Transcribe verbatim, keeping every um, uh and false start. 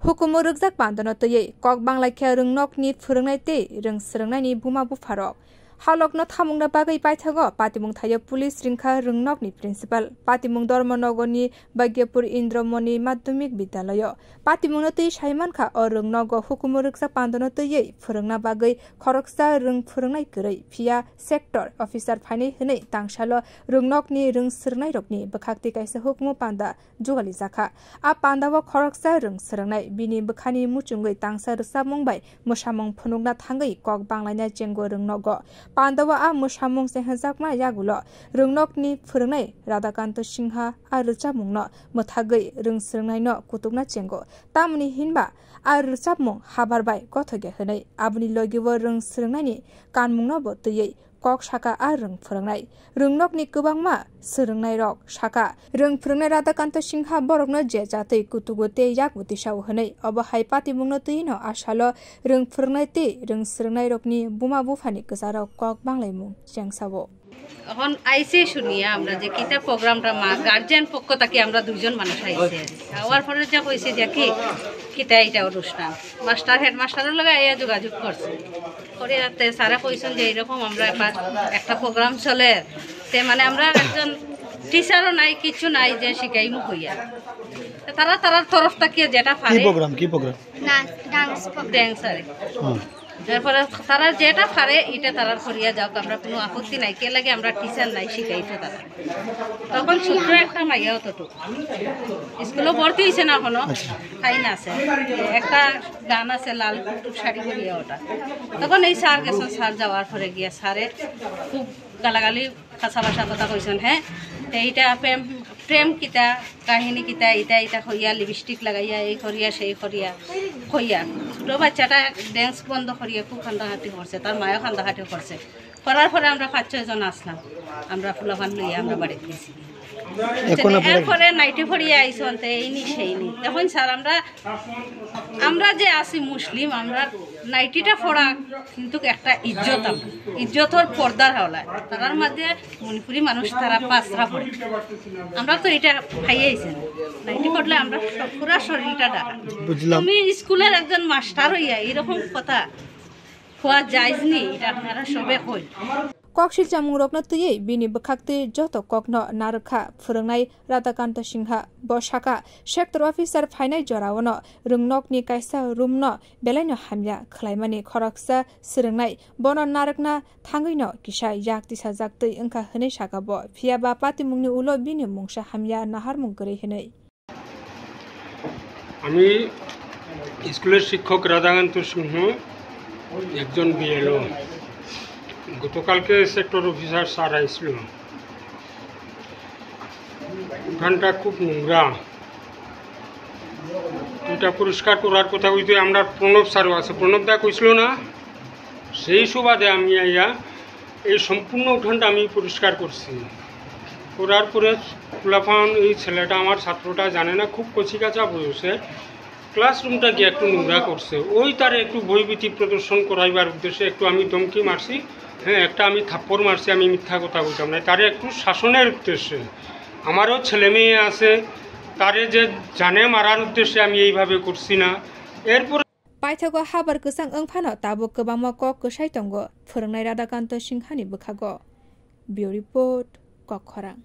Hukumu rwkjak pandano twiwi kok banglaikha rwngnokni phwrwngnai tei rwng swrwngnaini buma bupharok. Halokno thamungna bagwi paithago patimung thaio police ringkha rwngnokni principal. Patimung Dharmanogorni Bhagyapur Indromoni Madhyamik Vidyalayo. Patimungno twi saimankha o rwngnogo hukumu rwkjak pandano twiwi phwrwngna bagwi khoroksa rwng phwrwngnai kwrwi, phiya sector officer phainai hwnwi tangsalo rwngnokni rwng swrwngnairokni bwkhaktwi kaisa hukumu panda jugalijak kha. A pandao khoroksa rwng swrwngnai bini bwkhani muchungwi tangsa rwchapmung bai mwsamung phunukna thangwi kok banglaina chengo rwngnogo. Pandao a mwsamung chengjakma yagulo rwngnokni phwrwngnai Radhakanto Singha a rwchapmungno mwthagwi rwng swrwngnaino kutukna chengo. Tamoni hinba a rwchapmung habar bai gothokya hwnwi aboni logibo rwng swrwngnaini kanmungnobo twiwi kok saka a rwng phwrwngnai. Rwngnokni kwbangma swrwngnairok saka, rwng phwrwngnai Radhakanto Singha borokno je jatwi kutugo tei yakbo tisao hwnwi. Obo hai patimungno twino asalo rwng phwrwngnai tei rwng swrwngnairokni buma buphani kwcharok kok banglaimung chengsao. এখন আইসে শুনিয়া আমরা যে কিতা প্রোগ্রামটা মা গার্জিয়ান পক্ষ থেকে আমরা দুইজন মানুষ আইসে আর কি। আওয়ার পরে যা কইছে যে কি কিতা এটা অনুষ্ঠান, মাস্টার হেডমাস্টারের লগে আইয়া যোগাযোগ করছে। করে তে স্যারে কইছেন যে এরকম আমরা এবার একটা প্রোগ্রাম চলে, তে মানে আমরা একজন টিচারও নাই, কিছু নাই যে শিখাইমু হইয়া। তে তারা তারার তরফ থেকে যেটা কি পারে প্রোগ্রাম? কি প্রোগ্রাম? নাচ, ডান্স প্রোগ্রাম। ড্যান্সারে। হুম। এরপরে তারা যেটা পারে এটা তারা করিয়া যাও, আমরা কোনো আপত্তি নাই। কে লাগে আমরা টিচার নাই, শিখাইতো তারা। তখন ছোট্ট একটা মাইয়া অতটুকু, স্কুলে ভর্তি হয়েছে না এখনো, আচ্ছা। তাই না আছে। একটা গান আছে লাল টুকটুক শাড়ি পরিয়া ওটা। তখন এই স্যার গেছেন, স্যার যাওয়ার পরে গিয়া স্যারে খুব গালাগালি কাঁচা ভাষা কথা কইছেন, হ্যাঁ। তো এইটা প্রেম, প্রেম কিতা, কাহিনী কিতা, এটা এটা হইয়া লিপস্টিক লাগাইয়া এই করিয়া সেই করিয়া কইয়া ছোট বাচ্চাটা ড্যান্স বন্ধ করিয়া খুব কান্দাকাটি করছে, তার মায়ও কান্দাকাটি করছে। করার পরে আমরা পাঁচ ছয় জন আসলাম, আমরা ফুলাফান লইয়া আমরা বাড়িতে গেছি। এখন আপনারা এরপরে নাইটি পরিয়া আইসন, তে এই নি সেই নি। এখন স্যার আমরা আমরা যে আছি মুসলিম, আমরা নাইটিটা পরা কিন্তু একটা ইজ্জত, আমরা ইজ্জতর পর্দার হাওলায়। তারার মাঝে মণিপুরি মানুষ তারা পাঁচরা পরে। আমরা তো এটা খাইয়ে আইছি না। নাইটি পরলে আমরা সব পুরা শরীরটা ঢাকা। বুঝলাম। তুমি স্কুলের একজন মাস্টার হইয়া এরকম কথা খোয়া যায়নি, এটা আপনারা সবে কই। Kok silchamungrokno twiwi bini bwkhaktwi joto kokno narwkha phwrwngnai Radhakanto Singha. Bo sakha, sector officer phainai joraono rwngnokni kaisa roomno belaino hamya khwlaimani khoroksa swrwngnai, bono narwkna thangwino kisa yak tisajaktwi wngkha hwnwi sakha bo, phiya ba patimungni ulo bini mungsa hamya naharmung kwrwi hwnwi. আমি স্কুলের শিক্ষক রাধাকান্ত সিংহ, একজন বিএলও। গতকালকে sector officer sir আইছিল। উঠানটা খুব নোংরা। এটা পরিষ্কার করার কথা কইতে আমরা প্রণব স্যারও আছে, প্রণব দা কইছিল না? সেই সুবাদে আমি আইয়া এই সম্পূর্ণ উঠানটা আমি পরিষ্কার করছি। করার পরে ফুলাফান, এই ছেলেটা, আমার ছাত্রটা জানে না, খুব কচিকাঁচা বয়সে, ক্লাসরুমটা গিয়ে একটু নোংরা করছে। ওই তার একটু ভয়ভীতি প্রদর্শন করাইবার উদ্দেশ্যে একটু আমি ধমকি মারছি, হ্যাঁ, একটা আমি থাপ্পড় মারছি, আমি মিথ্যা কথা বলতাম না, তার একটু শাসনের উদ্দেশ্যে। আমারও ছেলে মেয়ে আছে, তারে যে জানে মারার উদ্দেশ্যে আমি এইভাবে করছি না। এরপরে Paithago habar kwchang wng phano tabuk kwbangma kok kwsai tongo phwrwngnai Radhakanto Singhani bwkhago. Bureau Report, Kokkhorang.